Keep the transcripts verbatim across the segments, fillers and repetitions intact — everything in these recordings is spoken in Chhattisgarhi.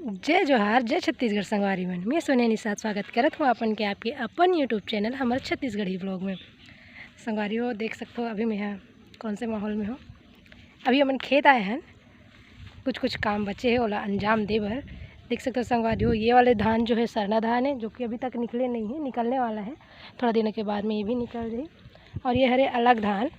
जय जोहार, जय छत्तीसगढ़ संगवारी मन। मैं सोनिया निषाद स्वागत करत हूँ अपन के आपके अपन YouTube चैनल हमर छत्तीसगढ़ी ब्लॉग में। संगवारी हो, देख सकते हो अभी मैं यहाँ कौन से माहौल में हो। अभी हमन खेत आए हैं, कुछ कुछ काम बचे है ओला अंजाम दे बर। देख सकते हो संगवारी हो, ये वाले धान जो है सरना धान है, जो कि अभी तक निकले नहीं है, निकलने वाला है, थोड़ा दिनों के बाद में ये भी निकल जाए। और ये हरे अलग धान,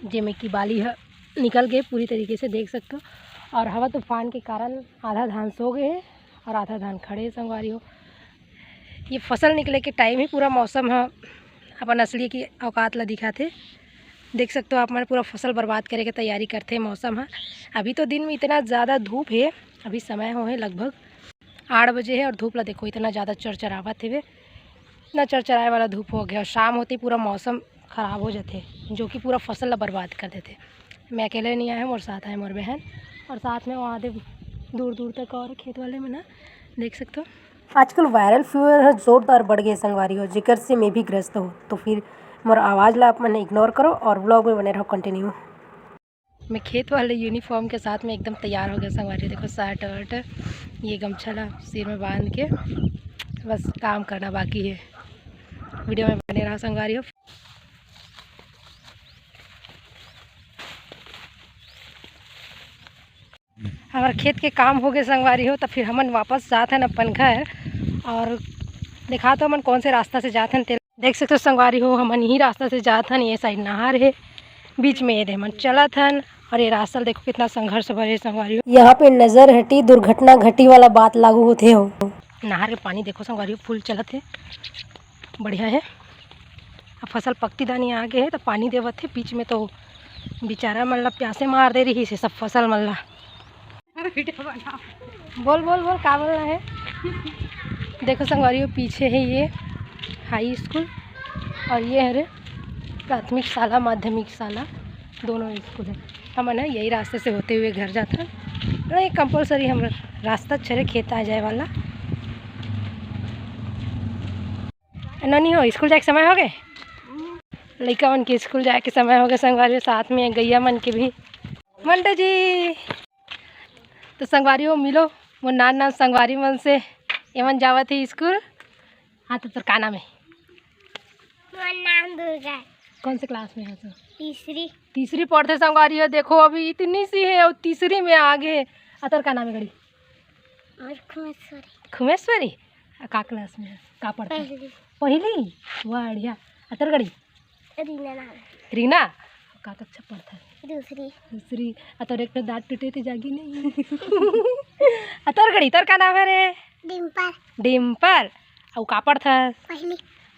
जेमे की बाली ह निकल गए पूरी तरीके से, देख सकते हो। और हवा तूफान के कारण आधा धान सो गए हैं और आधा धान खड़े हैं संगवारी हो। ये फसल निकले के टाइम ही पूरा मौसम ह अपन असली की औकात ला दिखाथे। देख सकते हो आप मन, पूरा फसल बर्बाद करे के तैयारी करथे मौसम ह। अभी तो दिन में इतना ज़्यादा धूप है, अभी समय हो है लगभग आठ बजे है और धूप ला देखो इतना ज़्यादा चरचरावत हेवे, इतना चरचराए वाला धूप हो गया। और शाम होते पूरा मौसम ख़राब हो जाते, जो कि पूरा फसल ला बर्बाद कर देते। मैं अकेले नहीं आया हूँ, मोर साथ आए मोर बहन, और साथ में वहाँ दे दूर दूर तक और खेत वाले में ना देख सकते हो। आजकल वायरल फीवर ह जोरदार बढ़ गए संगवारी हो, जेकर से मैं भी ग्रस्त हूँ। तो फिर मोर आवाज़ ला आप मन इग्नोर करो और व्लॉग में बने रहो कंटिन्यू। मैं खेत वाले यूनिफॉर्म के साथ में एकदम तैयार हो गया संगवारी। देखो शर्ट वर्ट, ये गमछा ला सिर में बांध के बस काम करना बाकी है। वीडियो में बने रहो संगवारी हो। हमारे खेत के काम हो गए संगवारी हो, तो फिर हमन वापस जात हन अपन घर और दिखा तो हमन कौन से रास्ता से जात हन। देख सकते हो संगवारी हो, हमन यही रास्ता से जात हन। ये साइड नहर है, बीच में ये दे हमन चलत हन। और ये रास्ता देखो कितना संघर्ष भरे संगवारी हो। यहाँ पे नजर हटी दुर्घटना घटी वाला बात लागू होते हो। नहर के पानी देखो संगवारी हो, फुल चलत है, बढ़िया है। अब फसल पकती दानी आगे है तो पानी देवत है, बीच में तो बेचारा मन ला प्यासे मार दे रही है सब फसल मन ला। बोल बोल बोल, का बोलना है? देखो संगवारी हो, पीछे है ये हाई स्कूल और ये हरे प्राथमिक शाला, माध्यमिक शाला, दोनों स्कूल है। हमन ह यही रास्ते से होते हुए घर जाथन। नहीं, कंपलसरी हमर रास्ता छरे खेत आ जाए वाला। ननी हो, स्कूल जाए के समय हो गए? लइका मन के स्कूल जाए के समय हो गए संगवारी हो, साथ में गैया मन के भी। मंटू जी, तो संगवारी हो मिलो, मोर नान नान संगवारी मन से, एमन जावत है स्कूल। हाँ, तो तोर का नाम है? मोर नाम दुर्गा। कौन से क्लास में है तू? तीसरी। तीसरी पढ़ते संगवारी हो, देखो अभी इतनी सी है और तीसरी में आगे है। आ तोर का नाम है गड़ी? और खुमेश्वरी। खुमेश्वरी? आ, का क्लास में है? का पढ़ता है? पहली। पहली? बढ़िया। आ तोर गड़ी? रीना नाम है। रीना? का कक्षा पढ़ता है? दूसरी। दूसरी। आ तोर एक ठो दांत टूटे थे जागी नहीं। आ तोर गड़ी, तोर का नाम है रे? डिम्पल। डिम्पल। अउ का पढ़थस? पहली।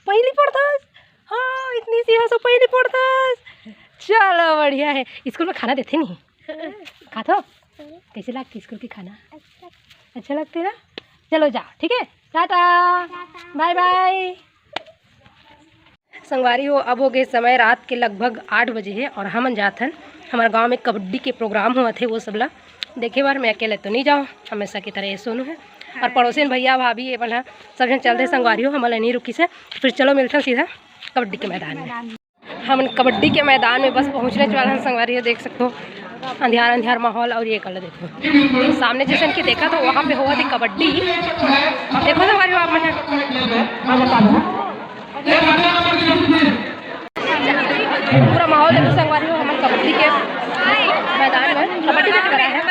पहली पढ़थस? हाँ, इतनी सी हस अउ पहली पढ़थस। चलो बढ़िया है। स्कूल में खाना देथे नहीं? खाथो? कैसे लागथे स्कूल के खाना? अच्छा। अच्छा लगथे ना? चलो जाओ, ठीक है, टाटा, टाटा। बाय बाय। संगवारी हो, अब हो गए समय रात के लगभग आठ बजे है और हमन जात हन, हमारे गांव में कबड्डी के प्रोग्राम होवत है, वो सब ला देखे बर। मैं अकेले तो नहीं जाऊँ, हमेशा की तरह ये सोनू है और पड़ोसिन भैया भाभी ये वाला सब जन चलते संगवारी हो, हमन ला नहीं रुकी से। फिर चलो मिलते हैं सीधा कबड्डी के मैदान में। हमन कबड्डी के मैदान में बस पहुँचने वाला हन संगवारी हो, देख सकते हो अंधियार अंधियार माहौल। और ये कर लो, देखो सामने जैसे इनके देखा तो वहाँ पे हुआ थी कबड्डी। देखो संगवारी हो आप मन, हाँ, बता दो। पूरा माहौल देखो संगवारी हो, हमन कबड्डी के मैदान में कबड्डी देख रहे हैं।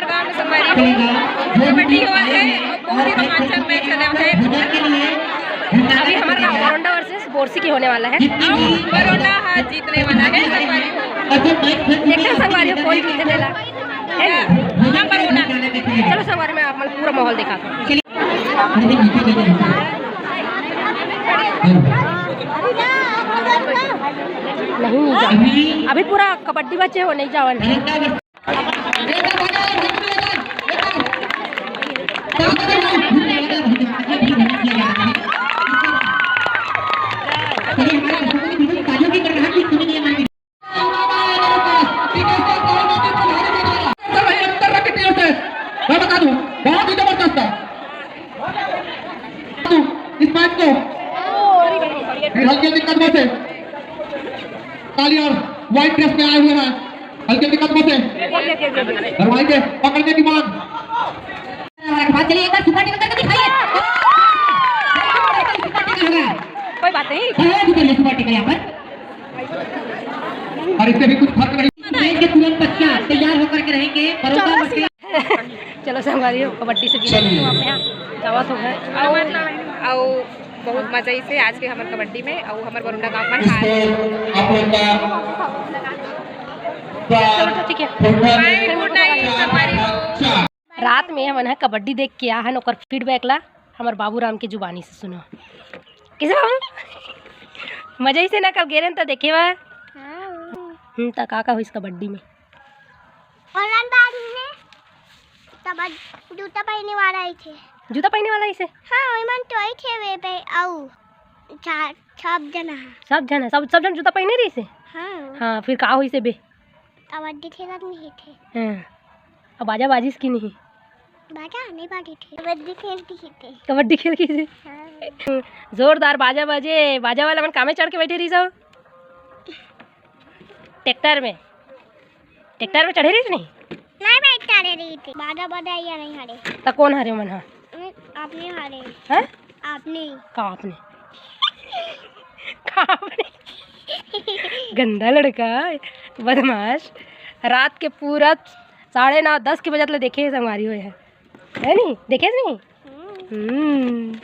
कबड्डी हुआ है, बहुत ही रोमांचक मैच चले हुए हैं। अभी हमारा बरौंडा वर्सेस बोरसी की होने वाला है। बरौंडा हार जीतने वाला है संगवारी हो। देखते हैं संगवारी हो कौन जीतने ला है। हाँ, बरौंडा। चलो संगवारी, मैं आप मन पूरा माहौल दिखाता हूँ। नहीं, नहीं जाओ। अभी पूरा कबड्डी बचे हो, नहीं जाओ। मैं बता दूं, बहुत ही जबरदस्त था। इस मैच को फिर हल्के हल्के कदमों से, काली और व्हाइट ड्रेस में आए हुए हैं, हल्के हल्के कदमों से और भाई के पकड़ने की मांग। चलिए, एक बार सुपर टेकल करके दिखाइए। सुपर टेकल होगा। कोई बात नहीं। बहुत ही बढ़िया सुपर टेकल यहाँ पर। और इससे भी कुछ फर्क नहीं। मैच के तुरंत पश्चात तैयार होकर के रहेंगे बड़ौदा चलो, मटेरियल। चलो संगवारी हो, कबड्डी से विदा चलिए। तो आप यहाँ जावत हो घर। अउ, अउ बहुत मजा इसे आज के हमर कबड्डी में, अउ हमर बरौंडा गांव में हार। स्कोर आप लोग का चलो, तो ठीक है। फुटबॉल में चार भाग चार। रात में हमन ह कबड्डी देख के आहन, ओकर फीडबैक ला हमर बाबू राम के जुबानी से सुनो। किसे बाबू? मजा ही से ना, कल गेरन त देखे बा। हाँ। हम्म, त का का होइस कबड्डी में? ओलन बाद में तब जूता पहने वाला ही थे। जूता पहने वाला ही से? हाँ, ओमन तो ही थे वे पे, अउ चार, सब जना। सब जना, सब, सब जन जूता पहने रही से? हाँ। हाँ, फिर का होइस बे? कबड्डी खेलत नहीं थे। हाँ। अब बाजा बाजिस कि नहीं? बाजा नहीं बाजे थे, कबड्डी खेलती ही थे। कबड्डी खेल के से? हाँ। जोरदार बाजा बाजे, बाजा वाला मन कामे चढ़ के बैठे रही सब। ट्रैक्टर में, ट्रैक्टर में चढ़े रही नहीं? नहीं भाई, चढ़े रही थी। बाजा बजाइया नहीं हरे। त कौन हरे मन हा? आपने हरे। हैं? आपने। का आपने? का आपने? गंदा लड़का, बदमाश। रात के पूरा साढ़े नौ, दस के बजत ले देखे हे संगवारी हो हे। है नी? देखे नहीं? हम्म। हम्म।